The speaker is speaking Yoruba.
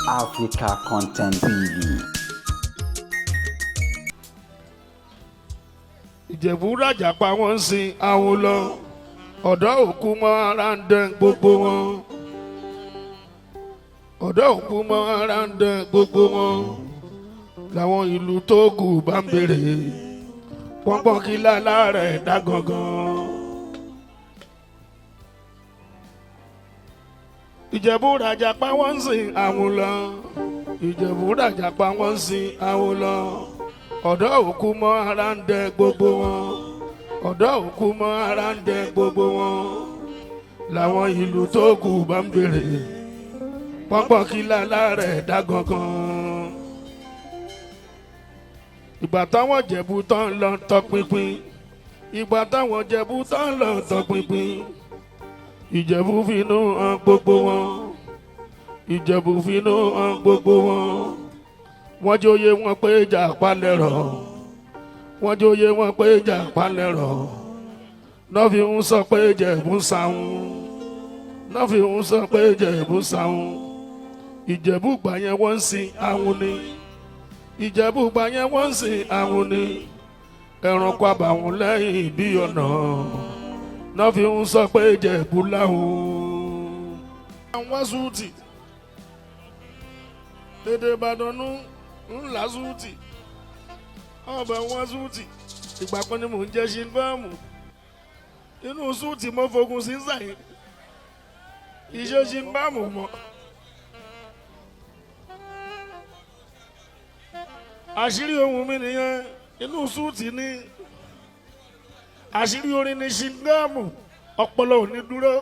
Africa Content TV. Ìjẹ̀bú ràjà pa wọ́n ń sin àwọn lọ, ọ̀dọ́ òkú mọ́ ara ń dán gbogbo wọn, ọ̀dọ́ òkú mọ́ ara ń dán gbogbo wọn. Làwọn ìlú tó kù bá ń béèrè, wọ́n gbọ́ kí lálá rẹ̀ dá gangan. Ìjẹ̀bú ràjà pa wọ́n ń sin àwọn lọ, Ìjẹ̀bú ràjà pa wọ́n ń sin àwọn lọ, ọ̀dọ́ òkú mọ́ ara ń dẹ gbogbo wọn, ọ̀dọ́ òkú mọ́ ara ń dẹ gbogbo wọn. Làwọn ìlú tó kù bá ń béèrè, pọ́npọ́n kí lálá rẹ̀ dá gangan. Ìgbà táwọn Jẹ̀bú tán lọ tọpinpin, ìgbà táwọn Jẹ̀bú tán lọ tọpinpin, Ìjẹ̀bú finú hàn gbogbo wọn, Ìjẹ̀bú finú hàn gbogbo wọn. Wọ́n jóye wọn pé ìjà palẹ̀rọ̀, wọ́n jóye wọn pé ìjà palẹ̀rọ̀, náà fi ń sọ pé Ìjẹ̀bú ń sáwọn, náà fi ń sọ pé Ìjẹ̀bú ń sáwọn. Ìjẹ̀bú gbà yẹn wọ́n ń sin àwọn ni, Ìjẹ̀bú gbà yẹn wọ́n ń sin àwọn ni. Ẹranko àbàwọ́n lẹ́yìn bí ọ̀nà, náà fi ń sọ pé Ìjẹ̀bú láwọn. Àwọn súùtì dédé Ìbàdàn nù ńlá súùtì, ọbẹ̀ wọn súùtì. Ìgbà kan ni mò ń jẹ́ ṣinfẹ́ẹ̀mù inú súùtì, mo fogun sí sàyìn iṣẹ́ ṣinfẹ́ẹ̀mù mọ́. Àṣírí ohun mi nìyẹn, inú súùtì ni àṣírí orin ni ṣinfẹ́ẹ̀mù, ọpọlọ ò ní dúró.